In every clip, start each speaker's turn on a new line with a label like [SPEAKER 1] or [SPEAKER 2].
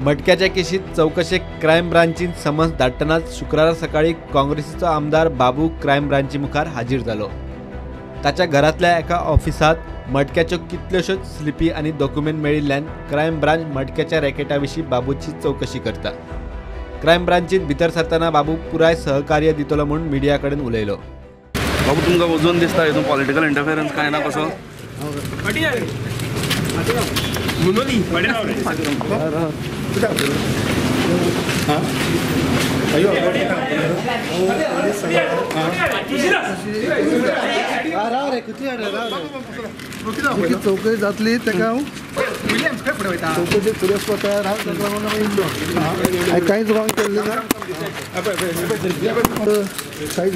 [SPEAKER 1] मटक्याच्या केशीत चवकशेक crime ब्रांचीन summons धाडटनाच शुक्रारा सकाळी काँग्रेसीचो आमदार बाबू क्रायम ब्रांची मुखार हाजीर जालो। ताच्या घरांतल्या एका ऑफिसांत मटक्याच्यो कितल्योश्योच स्लिपी आनी डॉक्युमेंट मेळिल्ल्यान क्रायम ब्रांच मटक्याच्या रॅकेटा विशीं बाबूची चवकशी करता। क्रायम ब्रांचीत भितर सरतना बाबू पुराय सहकार्य दितलो म्हूण मिडिया कडेन उलयलो।
[SPEAKER 2] बाबू, तुमकां वजून दिसता हितून पॉलिटिकल इंटरफेरन्स काय ना कसो?
[SPEAKER 3] चौकशी जातली ताका हांव चौकशी फुडें वचपाक तयार आहा, ताका लागून हांव येयल्लो। हांवें कांयच रॉंग केल्लें ना, कांयच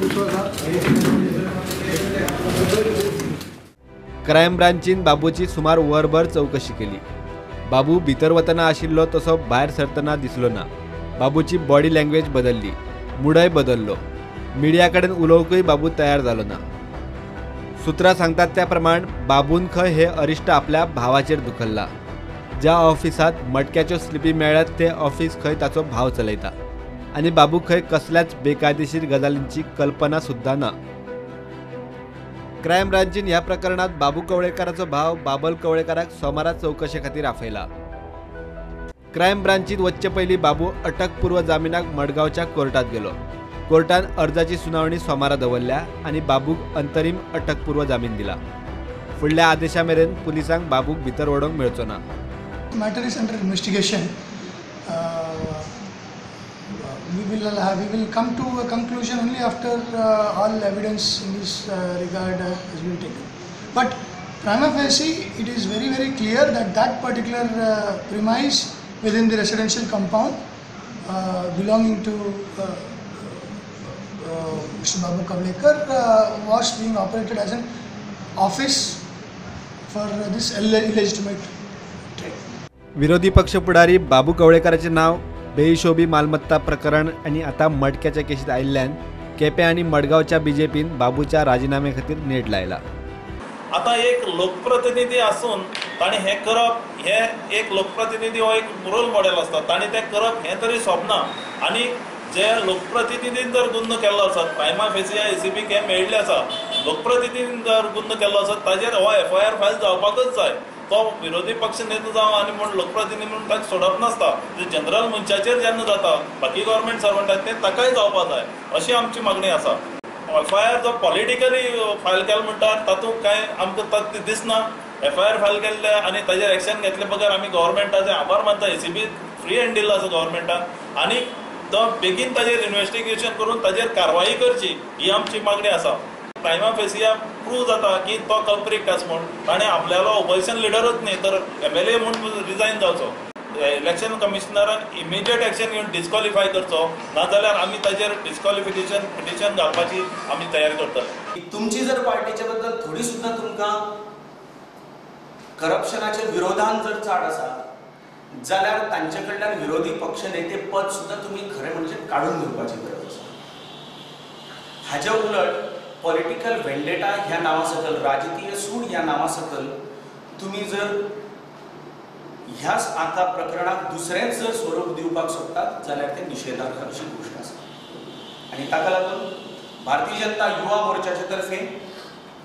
[SPEAKER 3] विश्वास आहा।
[SPEAKER 1] क्रायम ब्रांचीन बाबूची सुमार वरभर चवकशी केली। बाबू भितर वतना आशिल्लो तसो भायर सरतना दिसलो ना। बाबूची बॉडी लँग्वेज बदलली, मुडय बदललो। मिडिया कडेन उलोवंकूय बाबू तयार जालो ना। सूत्रां सांगतात त्या प्रमाण बाबून खंय हे अरिश्ट आपल्या भावाचेर दुखल्ला। ज्या ऑफिसांत मटक्याच्यो स्लिपी मेळ्ळ्यात ते ऑफिस खंय ताचो भाव चलयता आनी बाबू खंय कसल्याच बेकायदेशीर गजालींची कल्पना सुद्दां ना। क्रायम ब्रांचीन ह्या प्रकरणात बाबू कवळेकाराचो भाव बाबल कवळेकाराक सोमारा चवकशे खातीर आपयला। क्रायम ब्रांचीत वचचे पयलीं बाबू अटकपूर्व जामिनाक मडगांवच्या कोर्टात गेलो। कोर्टान अर्जाची सुनावणी सोमारा दवरल्या आनी बाबूक अंतरीम अटकपूर्व जामीन दिला। फुडल्या आदेशा मेरेन पुलिसांक बाबूक भितर वडोवंक मेळचो ना।
[SPEAKER 4] Matter is under investigation. We will come to a conclusion only after all evidence in this regard has been taken. But prima facie, it is very very clear that that particular premise within the residential compound belonging to Mr. Babu Kavlekar was being operated as an office for this illegitimate trade.
[SPEAKER 1] विरोधी पक्ष फुडारी बाबू कवळेकाराचें नांव बेहिशोबी मालमत्ता प्रकरण आनी आतां मटक्याच्या केशीत आयिल्ल्यान केपें आनी मडगांवच्या बीजेपीन बाबूच्या राजिनामे खातीर नेट लायला।
[SPEAKER 5] आतां एक लोकप्रतिनिधी आसून ताणें हें करप, हें एक लोकप्रतिनिधी हो एक रोल मॉडेल आसता, ताणें तें करप हें तरी सोबना। आनी जे लोकप्रतिनिधीन जर गुन्हो केल्लो आसत, प्रायमा फेसिया एसीबीक हें मेळिल्लें आसा, लोकप्रतिनिधीन जर गुन्हो केल्लो आसत ताजेर हो एफआयआर फायल जावपाकच जाय। तो विरोधी पक्ष नेतो जावं आनी म्हूण लोकप्रतिनिधी म्हणून ताका सोडप नासता। जनरल मनशाचेर जेन्ना जाता, बाकी गव्हर्मेंट सर्वंट आसा ते ताकाय जावपा जाय, अशी आमची मागणी आसा। एफआयआर जो पॉलिटिकली फायल केलो म्हणटा तातूंत कांय आमकां तथ्य दिसना। एफआयआर फायल केल्ले आनी ताजेर एक्शन घेतले बगर आमी गव्हर्मेंटाचे आभार मानता। एसीबी फ्री हँड दिल्लो आसा गव्हर्मेंटान आनी तो बेगीन ताजेर इन्वेस्टिगेशन करून ताजेर कारवाई करची ही आमची मागणी आसा। प्रायमा फेसिया प्रूव जाता की तो कल्प्रीट आसा म्हूण ताणें आपल्यालो ओपोजिशन लिडरूच न्ही तर एमएलए म्हूण रिजायन जावचो। इलेक्शन कमिशनरान इमिजिएट एक्शन घेवन डिस्क्वॉलिफाय करचो, नाजाल्यार आमी ताजेर डिस्क्वॉलिफिकेशन पिटिशन घालपाची आमी तयारी करतले।
[SPEAKER 6] तुमची जर पार्टीच्या बद्दल थोडी सुद्दां तुमकां करप्शनाच्या विरोधान जर चाड आसा जाल्यार तांचे कडल्यान विरोधी पक्ष नेते पद सुद्दां तुमी खरें म्हणजे काडून घेवपाची गरज आसा। हाज्या उलट पॉलिटिकल वेंडेटा ह्या नांवा सकल, राजकीय सूड ह्या नांवा सकल तुमी जर ह्याच आतां प्रकरणाक दुसरेंच जर स्वरूप दिवपाक सोदतात जाल्यार तें निशेधार्ह अशी गोश्ट आसा। आनी ताका लागून भारतीय जनता युवा मोर्चाचे तर्फे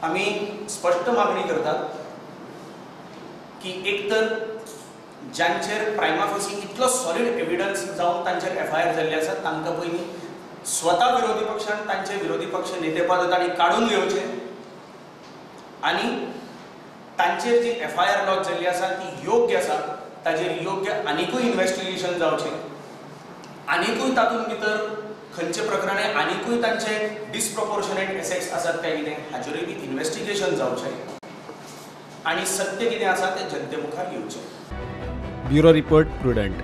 [SPEAKER 6] आमी स्पश्ट मागणी करतात की एक तर ज्यांचेर प्रायमा फेसी इतलो सॉलिड एविडन्स जावन तांचेर एफआयआर जाल्ले आसा तांकां पयलीं स्वता विरोधी पक्षान तांचे विरोधी पक्ष नेतेपद तांणी काडून घेवचें आनी तांचेर जी एफआयआर लॉज जाल्ली आसा ती योग्य आसा ताजेर योग्य आनिकूय इन्वेस्टिगेशन जावचें, आनिकूय तातूंत भितर खंयचे प्रकरणे आनिकूय तांचे डिसप्रपोर्शनेट एसेट्स आसात काय कितें हाचेरूय बी इन्वेस्टिगेशन जावचें आनी सत्य कितें आसा तें जनते मुखार येवचें।
[SPEAKER 1] Bureau report, Prudent.